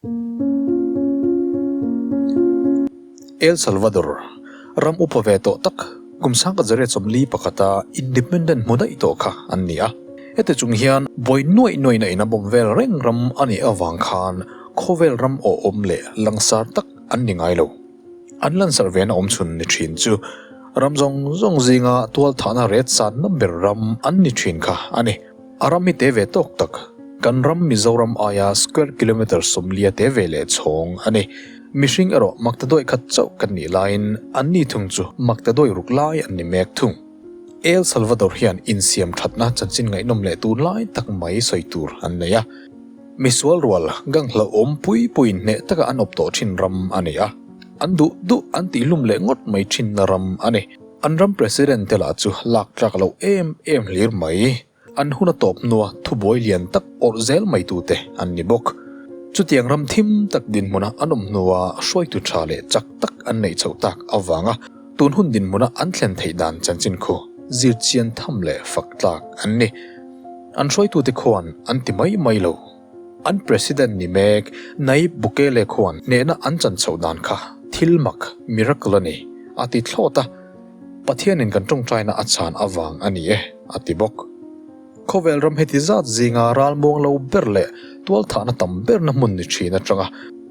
El Salvador, ram upa ve tawh tak, kum sangkhat zariat 41 a independent hmu daih tawh kha an ni a. Heti chung hian buai nuaih nuaihna in a bawm vel reng ram a nih avang khan khawvel ram awhawm leh langsar tak an ni ngai lo. An lansar vena awm chhun ni thin chu ram zawng zawng zinga tualthahna ret sanna ber ram an ni thin kha a ni. A ram hi te ve tawk tak, kan ram Mizoram aia square kilometre 40 te ve leh chhawng a ni. Mihring erawh maktaduai khat chauh kan nih laiin anni thung chu maktaduai ruk lai an ni mek thung. El Salvador hian insiam thatna chanchin ngaihnawm leh tunlai tak mai sawi tur an nei a. Misual rual gang hlauhawm pui puiin hneh taka an awp tawh thin ram a ni a. An duh duh an tihlum leh ngawt mai thinna ram a ni. An ram President te lah chu lak tlak loh em em hlir mai. An hun a tawp hnua thubuai lian tak awrh zel mai tute an ni bawk. Chutiang ram thim tak dinhmuna an awm hnua hruaitu tha leh chak tak an neih chhoh tak avanga tun hun dinhmuna an thlen theih dan chanchin khu zirchian tham leh fak tlak an ni. An hruaitute khuan an ti mai mai lo. An President ni mek Nayib Bukele khuan hnehna an chan chhoh dan kha thil mak, miracle, a ni, a ti thlawt a. Pathianin kan tawngtaina a chhan avang a ni e, a ti bawk. Khawvel ram heti zat zinga ralmuang lo ber leh tualthahna tam berna hmun ni thin atanga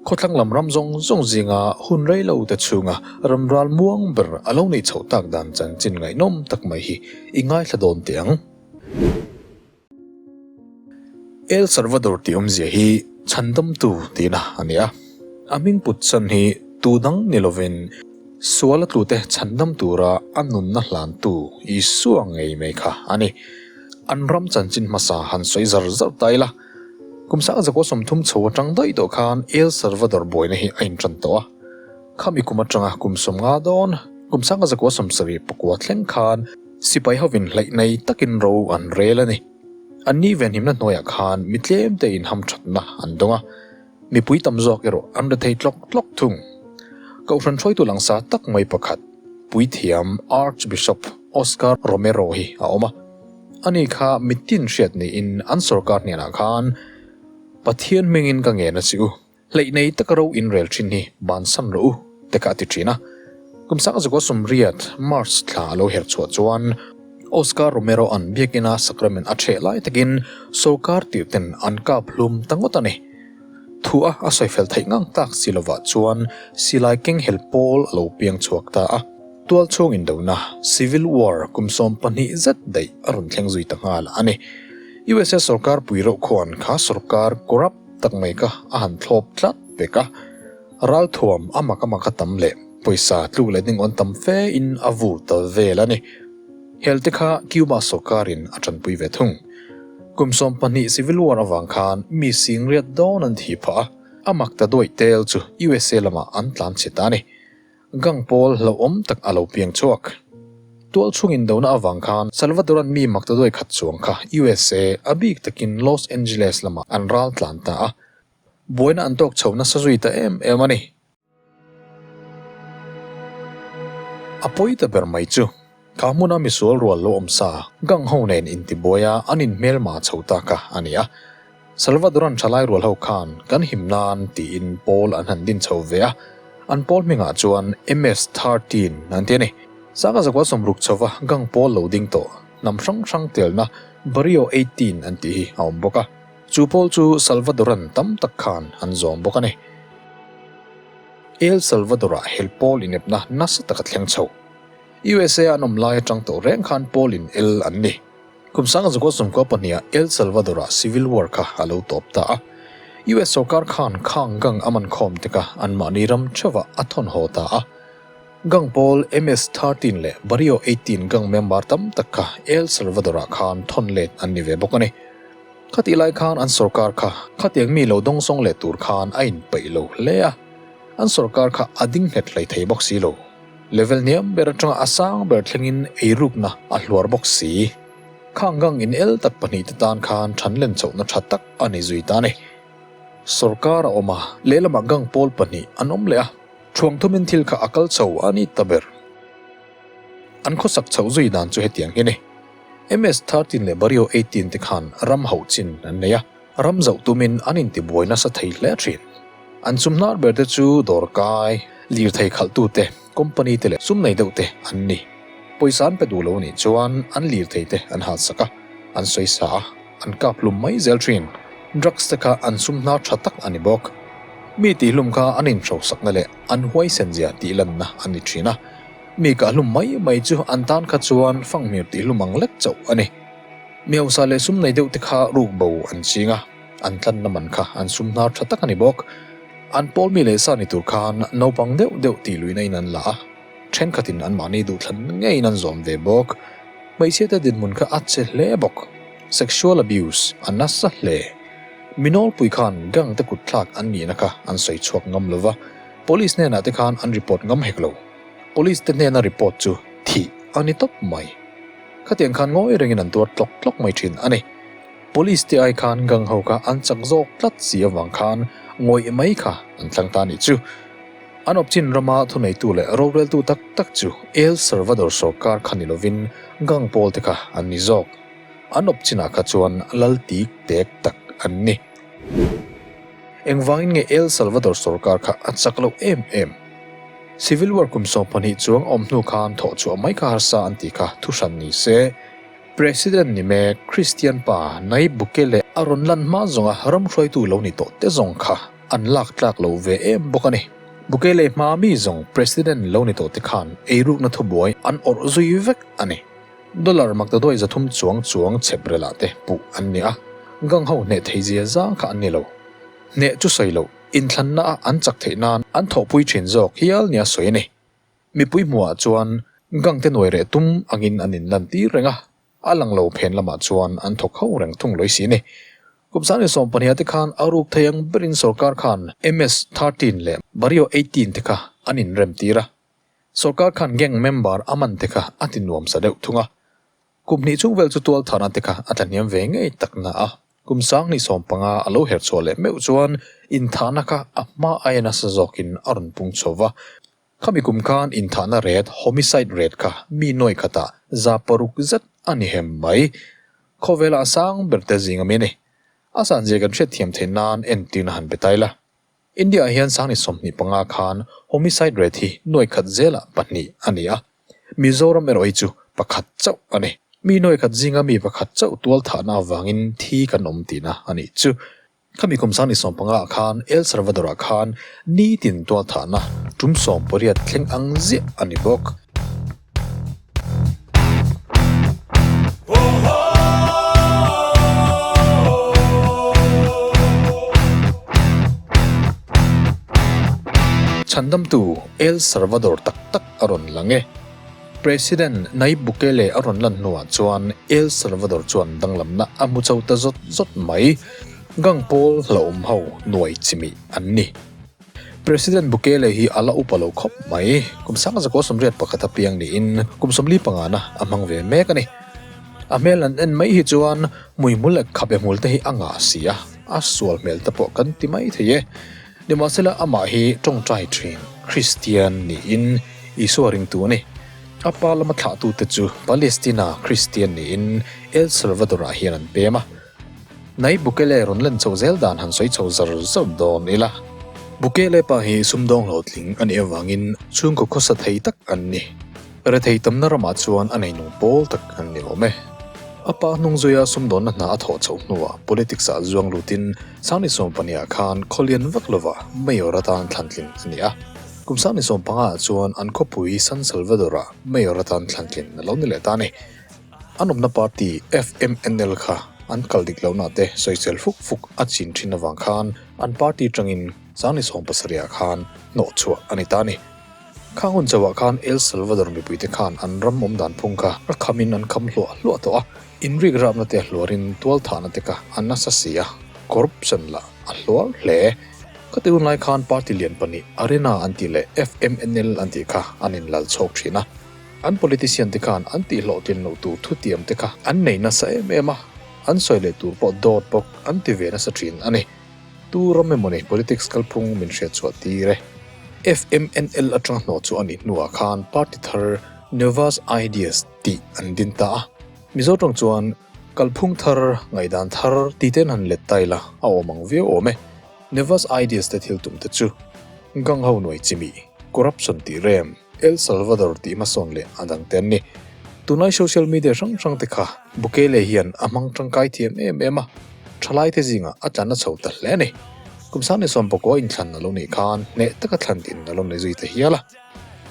khawthlang lam ram zawng zawng zinga hun rei lo te chhunga ram ralmuang ber a lo neih chhoh tak dan chanchin ngaihnawm tak mai hi i ngaithla dawn teh ang. El Salvador tih awmzia hi chhandamtu tihna a ni a. A hming put chan hi tu dang ni lovin sual a tlute chhandam tura a nunna hlantu Isua ngei mai kha a ni. An ram chanchin hmasa han sawi zar zar ta ila, kum sang zakua 30 chho atang daih tawh khan El Salvador buaina hi a intan tawh a. Khami kum atanga kum 50 dawn, kum sang zakua 79 thleng khan Sipai hovin hleih nei takin ro an rel a ni. Anni venhimna hnuaiah khan mi tlem te inhamthatna an dawng a, mipui tam zawk erawh an rethei tlawk tlawk thung. Kohhran hruaitu langsa tak mai pakhat, puithiam Archbishop Oscar Romero hi a awm a. Ani kha mitin hriat niin an sorkar hnenah khan, Pathian hmingin ka ngen a si u. Hleih nei taka ro inrel thin hi bansan rawh u, te kha a ti thin a. Kum sang zakua 80 March thla a lo her chhuah chuan Oscar Romero-a'n biakina sacrament a ṭheh lai takin sorkar tirhten an kap hlum ta ngawt a ni. Thu a a sawi fel theih ngang tak si lovah chuan silai keng hel pawl a lo piang chhuak ta a. Tual chhung indona, Civil War, kum 12 zet daih a rawn thleng zui ta nghal a ni. USA sorkar pui reuh khuan kha sorkar corrupt tak mai kha a han thlawp tlat pek a, ralthuam a mak a mak a tam leh pawisa tluk leh ding awn tam fe in a vur ta vel a ni. Hel te kha Cuba sorkarin a tanpui ve thung. Kum 12 Civil War avang khan mi singriat dawn an thi phah a, a mak ta duaih tel chu USA lamah an tlan chhe ta a ni. Gang pawl hlauhawm tak a lo piang chhuak. Tual chhung indona avang khan Salvadoran mi mak ta duai khat chuang kha USA, a bik takin Los Angeles lamah an ral tlan ta a. Buaina an tawk chho nasa zui ta em em a ni. A pawi ta ber mai chu kha hmuna misual rual lo awm sa gang ho nen intibuai a an inhmelma chho ta kha a ni a. Salvadoran thalai rual ho khan kan him nan tiin pawl an han din chho ve a, an pawl hmingah chuan MS-13 an ti a ni. Sanga zakua 60 chhova gang pawl lo ding tawh hnam hrang hrang telna Barrio 18 an tih hi a awm bawk a, chu pawl chu Salvadoran tam tak khan an zawm bawk a ni. El Salvador-ah hel pawl inepna nasa taka thleng chho. USA an awm lai atang tawh reng khan pawl in el an ni. Kum sang zakua 92 ah El Salvador-ah Civil War kha a lo tawp ta a. US sorkar khan khang gang a man khawm te kha anmahni ram theuhah a thawn haw ta a. Gang pawl MS-13 leh Barrio 18 gang member tam tak kha El Salvador-ah khan thawn let an ni ve bawk a ni. Khatih lai khan an sorkar kha khatiang mi lo dawngsawng leh tur khan a inpeih lo hle a. An sorkar kha a ding nghet hlei thei bawk si lo. Level hniam ber atanga a sang ber thlengin eirukna a hluar bawk si. Khang gang in el tak pahnih te tan khan than len chhohna tha tak a ni zui ta a ni. Sorkar a awm a, lehlamah gang pawl pahnih an awm leh a, thuang thumin thil kha a kal chho a ni ta ber. An khawsak chhoh zui dan chu hetiang hi a ni. MS-13 leh Barrio 18 te khan ram hauh chin an nei a, ram zauh tumin an intibuai nasa thei hle thin. An sum hnar ber te chu dawrkai, lirthei khalhtute, company te leh sum nei deuh te an ni. Pawisa an pe duh lo anih chuan an lirthei te an halsak a, an sawisa a, an kap hlum mai zel thin. Drugs te kha an sum hnar tha tak a ni bawk. Mi tihhlum kha an inhrosakna leh an huaisen zia tihlanna a ni thin a. Mi kahhlum mai mai chu an tan kha chuan fanghmir tihhlum ang lek chauh a ni. Mi hausa leh sum nei deuh te kha ruk bo an ching a, an tlanna man kha an sum hnar tha tak a ni bawk. An pawl mi leh sa ni tur khan naupang deuh deuh tih luihna in an la a, thenkhatin anmahni duhthlan ngeiin an zawm ve bawk. Hmeichhia te dinhmun kha a che hle bawk. Sexual abuse a nasa hle. Mi nawlpui khan gang te kutthlak an nihna kha an sawi chhuak ngam lova, police hnenah te khan an report ngam hek lo. Police te hnena report chu thih a ni tawp mai. Khatiang khan ngawi rengin an tuar tlawk tlawk mai thin a ni. Police te ai khan gang ho kha an chak zawk tlat si avang khan ngawih mai kha an thlang ta nih chu. An awpchin rama thuneitu leh roreltu tak tak chu El Salvador sorkar kha ni lovin gang pawl te kha an ni zawk. An awpchinah kha chuan lal tik tek tak an ni. Engvangin nge El Salvador sorkar kha a chak loh em em? Civil War kum 12 chuang awm hnu khan thawh chhuah mai kha harsa an tih kha thu hran ni se. President ni mek Christian pa Nayib Bukele a rawn lan hma zawnga ram hruaitu lo ni tawh te zawng kha an lak tlak lo ve em bawk a ni. Bukele hma mi zawng President lo ni tawh te khan eirukna thubuai an awrh zui vek a ni. Dollar maktaduai 300 chuang chuang chhep relah te puh an ni a, gang ho hneh thei zia zang kha an ni lo. Hneh chu sawi loh, inthlanna a an chak theih nan an thawhpui thin zawk hial nia sawi a ni. Mipui hmuhah chuan gang te nuai reh tum angin an inlan tir reng a, a lang lo phen lamah chuan an thawk ho reng thung lawi si a ni. Kum 2020 ah te khan a ruk thei ang berin sorkar khan MS 13 leh Barrio 18 te kha an inrem tir a. Sorkar khan gang member a man te kha a ti nuam sa deuh thung a. Kum hnih chung vel chu tual thahna te kha a tlahniam ve ngei tak na a. Kum 2015 a lo her chhuah leh meuh chuan inthahna kha a hma aia nasa zawkin a rawn pung chho va. Khami kum khan inthahna rate, homicide rate, kha mi nuai khatah 600 zet a ni hem mai. Khawvela a sang ber te zing ami a ni. A sanzia kan hriatthiam theih nan entirna han be ta ila. India ah hian 2025 khan homicide rate hi nuai khat zelah pahnih a ni a, Mizoram erawh hi chu pakhat chauh a ni. Mi nuai khat zinga mi pakhat chauh tual thahna avangin thi kan awm tihna a nih chu. Khami kum 2015 ah khan El Salvador ah khan nitin tual thahna tum 18 thleng ang ziah a ni bawk. Chhandamtu El Salvador tak tak a rawn lang e. President Nayib Bukele a rawn lan hnuah chuan El Salvador chuan danglamna a hmu chho ta zawt zawt mai. Gang pawl hlauhawm ho nuai chimih an ni. President Bukele hi a la upa lo khawp mai. Kum 1981 a piang niin kum 45 na a hmang ve mek a ni. A hmel an en mai hi chuan hmuihmul leh khabe hmul te hi a ngah si a, a sual hmel te pawh kan ti mai thei e. Nimahsela amah hi tawngtai thin Kristian niin Isua ringtu a ni. A pa lama thlahtute chu Palestina Kristian niin El Salvador-ah hian an pem a. Nayib Bukele rawn len chho zel dan han sawi chho zar zar dawn ila. Bukele pa hi sumdawng hlawhtling a nih avangin chhungkaw khawsa thei tak an ni. Rethei tamna ramah chuan a neinung pawl tak an ni awm e. A pa hnung zuia sumdawnna hna a thawh chhoh hnuah politics ah zuang lutin 2012 ah khan khawlian vak lova Mayor atan thlantlin a ni a. Kum 2015 ah chuan an khawpui San Salvador ah Mayor atan thlantlin a lo ni leh ta a ni. An awmna party FMNL kha an kal dik lohna te sawisel fuk fuk a chin thin avang khan an party tangin 2017 ah khan hnawh chhuah a ni ta a ni. Khang hun chauhah khan El Salvador mipuite khan an ram awm dan phung kha a khamin an kham hluah hluah tawh a, inrik rapna te a hluarin tualthahna te kha a nasa si a, corruption lah a hluar hle. Khati hun lai khan party lian pahnih Arena an tih leh FMNL an tih kha an inlal chhawk thin a. An politician te khan an tih hlawhtlin loh tur thutiam te kha an nei nasa em em a, an sawi leh tur pawh dawt bawk an ti ve nasa thin a ni. Tu ram emaw ni politics kalphung min hriat chhuah tir e. FMNL atanga hnawh chu a nih hnuah khan party thar Nuevas Ideas tih an din ta a. Mizo tawng chuan kalphung thar, ngaihdan thar tih ten han let ta ila a awm ang viau awm e. Nuevas Ideas te thil tum te chu gang ho nuai chimi, corruption tih rem, El Salvador tih hmasawn leh a dang te an ni. Tunlai social media hrang hrang te kha Bukele hian a hmang tangkai thiam em em a, thalai te zingah a tlan a chho ta hle a ni. Kum 1990 inthlan a lo nih khan hneh taka thlan in a lo nei zui ta hial a.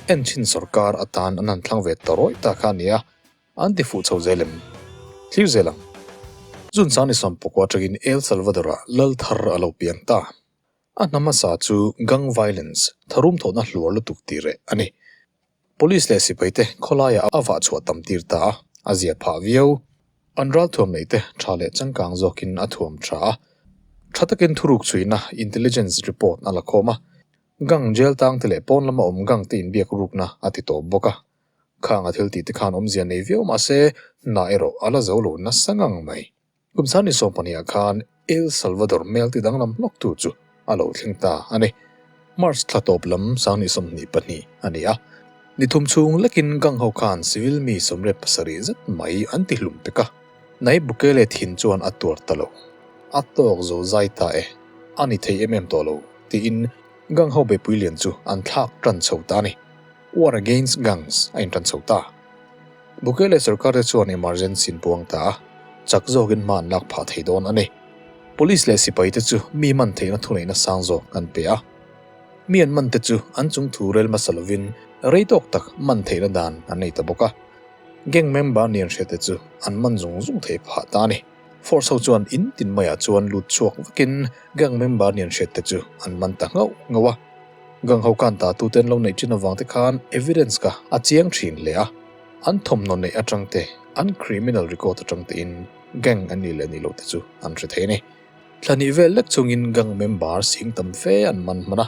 Enchhin sorkar atan an han thlang ve ta rawih ta kha a ni a. An ti fuh chho zel em? Thlir zel ang. June 1990 atangin El Salvador-ah lal thar a lo piang ta. A hna hmasa chu gang violence, tharum thawhna hluar lutuk tih reh a ni. Police leh sipaite khawlaiah a vah chhuah tam tir ta a, a zia phah viau. An ralthuam neite tha leh changkang zawkin a thuam tha a. Tha takin thuruk chhuina, intelligence report, a la khawm a. Gang jail tangte leh pawn lama awm gang te inbiak rukna a ti tawp bawk a. Khang a thil tih te khan awmzia nei viau mahse hna erawh a la zo lo nasa ngang mai. Kum 20 ah khan El Salvador hmel ti danglam hlawk tu chu a lo thleng ta a ni. March thla tawp lam 2022 a ni a, ni thum chhung lekin gang ho khan civil mi 87 zet mai an ti hlum pek a, Nayib Bukele thin chuan a tuar ta lo. A tawk zo zai ta e, a ni thei em em tawh lo tiin gang ho beipui lian chu an thlak tan chho ta a ni. War against gangs a intan chho ta. Bukele sorkar te chuan emergency an puang ta a, chak zawkin hma an lak phah thei dawn a ni. Police leh sipai te chu mi man theihna thuneihna sang zawk an pe a. Mi an man te chu an chung thu rel hmasa lovin rei tawk tak man theihna dan an nei ta bawk a. Gang member ni an hriat te chu an man zung zung thei phah ta a ni. Force ho chuan in tin maiah chuan lut chhuak vakin gang member ni an hriat te chu an man ta nghauh nghauh a. Gang ho khan ta tute an lo neih thin avang te khan evidence kha a chiang thin hle a, an thawmhnaw neih atang te, an criminal record atang te in gang an nih leh nih loh te chu an hre thei a ni. Thla hnih vel lek chungin gang member sing tam fe an man hman a.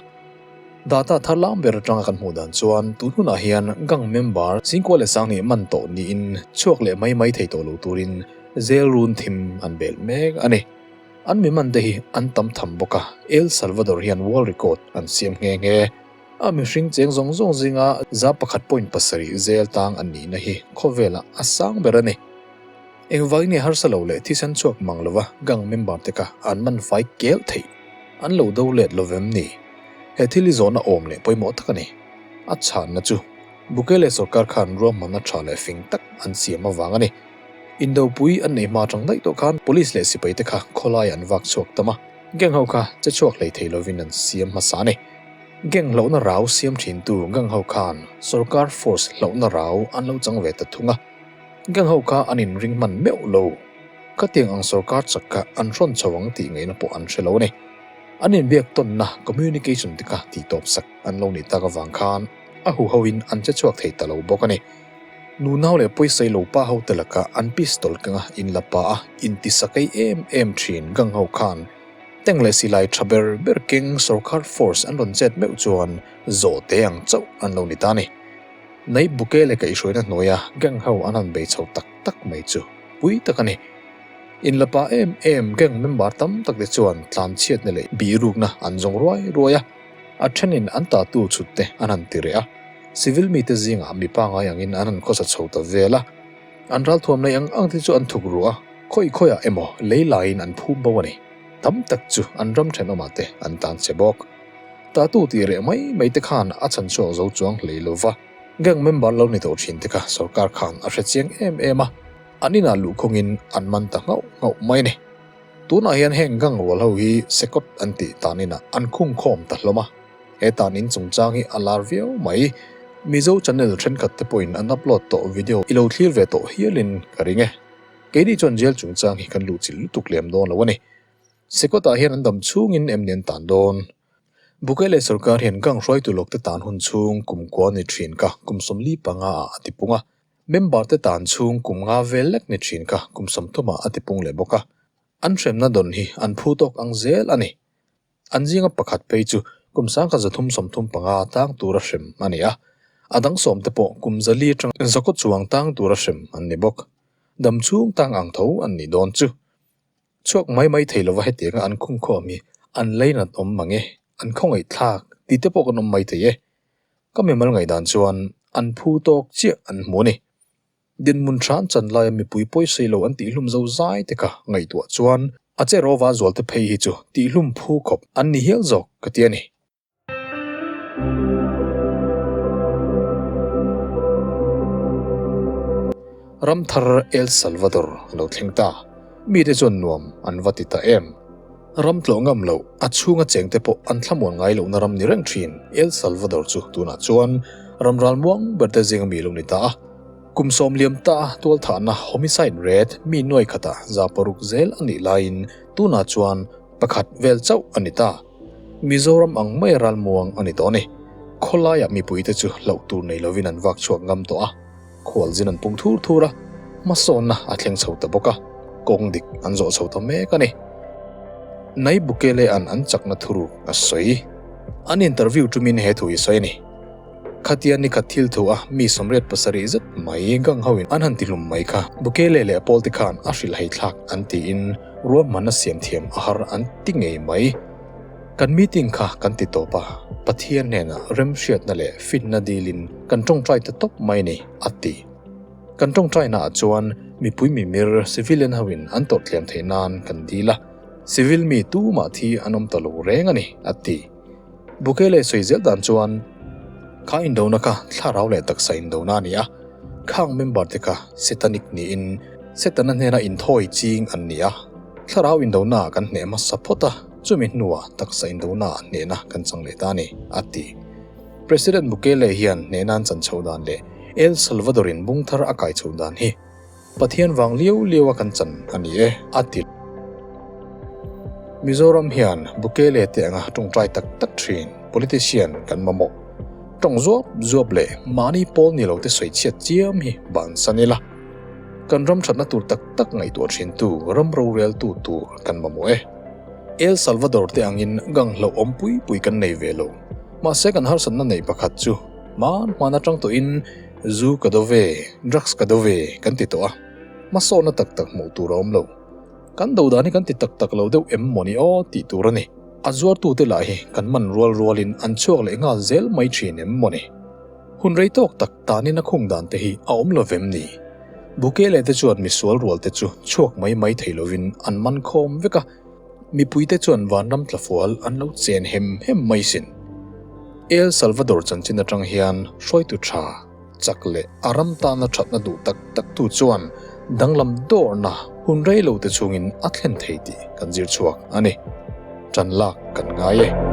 Data thar lam ber atanga kan hmuh dan chuan tun hunah hian gang member singkua leh sanghnih man tawh niin chhuak leh mai mai thei tawh lo turin jail run thim an bel mek a ni. An mi man te hi an tam tham bawk a, El Salvador hian world record an siam nghe nghe. A mihring cheng zawng zawng zinga 1.7 zel tang an nihna hi khawvelah a sang ber a ni. Engvangin nge harsa lo leh thisen chhuak mang lova gang member te kha an man fai kel theih? An lo do let lovem ni? He thil hi zawhna awm leh pawimawh tak a ni. A chhanna chu Bukele sorkar khan ruahmanna tha leh fing tak an siam avang a ni. Indopui an neih hma atang daih tawh khan Police leh sipai te kha khawlai an vak chhuak tam a, gang ho kha che chhuak hlei thei lovin an siam hmasa a ni. Gang hlauhna rau siam thintu gang ho khan sorkar force hlauhna rau an lo chang ve ta thung a, gang ho kha an inring hman meuh lo. Khatiang ang sorkar chak kha an hrawn chho ang tih ngaihna pawh an hre lo a ni. An inbiak tawnna, communication, te kha tihtawp sak an lo nih tak avang khan a huhoin an che chhuak thei ta lo bawk a ni. Nunau leh pawisai lo pa ho te laka an pistol kanga in la pa a inti sakei em em thin gang ho khan tank leh silai tha ber ber keng sorkar force an rawn chet meuh chuan zawh te ang chauh an lo ni ta a ni. Nai Bukele kaihhruaina hnuaia gang ho an han bei chho tak tak mai chu pui tak a ni. In la pa em em gang member tam tak te chuan tlanchhiatna leh bihrukna an zawng ruai ruai a. A thenin an tatu chhut te an han ti reh a, civil mite zingah mi pangngai angin an han khawsa chho ta vel a. An ralthuam nei ang ang te chu an thuk ru a, khawi khawiah emaw lei laiin an phum bo a ni. Tam tak chu an ram thenawmah te an tan che bawk. Tatu tih reh mai mai te khan a chhan chhuak zo chuang hlei lo va, gang member lo ni tawh thin te kha sorkar khan a hre chiang em em a, an inah luhkhawngin an man ta nghauh nghauh mai a ni. Tunah hian heng gang rual ho hi Sekawt an tih tan inah an khung khawm ta hlawm a, he tan in chungchang hi a lar viau mai. Mizo channel thenkhat te pawhin an upload tawh video i lo thlir ve tawh hialin ka ring e. Keini chuan jail chungchang hi kan luhchilh lutuk lem dawn lo a ni. Sekawtah hian an dam chhungin em ni an tan dawn? Bukele sorkar hian gang hruaitu lawk te tan hun chhung kum kua ni thin ka kum 45 ah a tipung a. Member te tan chhung kum nga vel lek ni thin kha kum 30 ah a tipung leh bawk a, an hremna dawn hi an phu tawk ang zel a ni. An zinga pakhat phei chu kum 1335 tang tura hrem a ni a, a dang sawm te pawh kum 400 atang zakaw chuang tang tura hrem an ni bawk. Dam chhung tang ang tho an nih dawn chu. Chhuak mai mai thei lova hetianga an khungkhawm hi an leinat awm mang e, an khawngaih thlak tih te pawh kan awm mai thei e. Ka mimal ngaihdan chuan an phu tawk chiah an hmu a ni. Dinhmun hran chan laia mipui pawisei lo an tihhlum zo zai te kha ngaihtuah chuan A che rawva zualte phei hi chu tihhlum phu khawp an ni hial zawk ka ti a ni. Ram thar El Salvador a lo thleng ta. Mite chuan nuam an va ti ta em? Ram tlawh ngam loh, a chhunga chengte pawh an thlamuan ngai lohna ram ni reng thin El Salvador chu tunah chuan ram ral muang berte zinga mi lo ni ta a. Kum sawm liam ta a tualthahna homicide rate mi nuai khatah 600 zel a nih laiin tunah chuan pakhat vel chauh a ni ta. Mizoram ang mai ral muang a ni tawh a ni. Khawlaiah mipuite chu hlauh tur nei lovin an vak chhuak ngam tawh a. Khualzin an pung thur thur a, hmasawnna a thleng chho ta bawk a, kawng dik an zawh chho ta mek a ni. Nayib Bukele-a'n an chakna thuruk a sawi. An interview tumin he thu hi sawi a ni. Khatia ni khat thil thu a mi 87 zet mai gang hoin an han tihlum mai kha Bukele leh a pawlte khan a hrilhhai thlak an tiin ruahmanna siam thiam a har an ti ngei mai. Kan meeting kha kan ti tawp a, Pathian hnenah remhriatna leh finna dilin kan tawngtai ta tawp mai ni, a ti. Kan tawngtainaah chuan mipui mimir civilian hoin an tawrhtliam theih nan kan dil a, civil mi tumah thi an awm ta lo reng a ni, a ti. Bukele sawi zel dan chuan, Kha indona kha thlarau leh taksa indona a ni a, khang member te kha Setanic niin Setana hnena inthawi ching an ni a, thlarau indona kan hneh hmasa phawt a, chumi hnuah taksa indona hnehna kan chang leh ta a ni, a ti. President Bukele hian hnehna an chan chhoh dan leh El Salvador-in bung thar a kai chhoh dan hi Pathian vang liau liau a kan chan a ni e, a ti. Mizoram hian Bukele te anga tawngtai tak tak thin politician kan mamawh. Tawng zuap zuap leh mahni pawl ni lo te sawi chhiat chiam hi bansan ila. Kan ram thatna tur tak tak ngaihtuah thintu ram roreltu tur kan mamawh e. El Salvador te angin gang hlauh awm pui pui kan nei ve lo. Mahse kan harsatna neih pakhat chu hman hman atang tawhin zu ka do ve, drugs ka do ve kan ti tawh a. Hmasawnna tak tak hmuh tur a awm lo. Kan do dan hi kan ti tak tak lo deuh em mawni aw tih tur a ni. A zuartute lah hi kan man rual rualin an chhuak leh nghal zel mai thin em mawni. Hun rei tawk tak tanin a khung dan te hi a awm lo vem ni? Bukele te chuan misual rual te chu chhuak mai mai thei lovin an man khawm vek a, mipui te chuan vanram tlafual an lo chen hem hem mai sin. El Salvador chanchin atang hian hruaitu tha, chak leh a ram tana thatna duh tak tak tu chuan danglam dawrna hun rei lo te chungin a thlen thei tih kan zir chhuak a ni. Tan lak kan ngai e.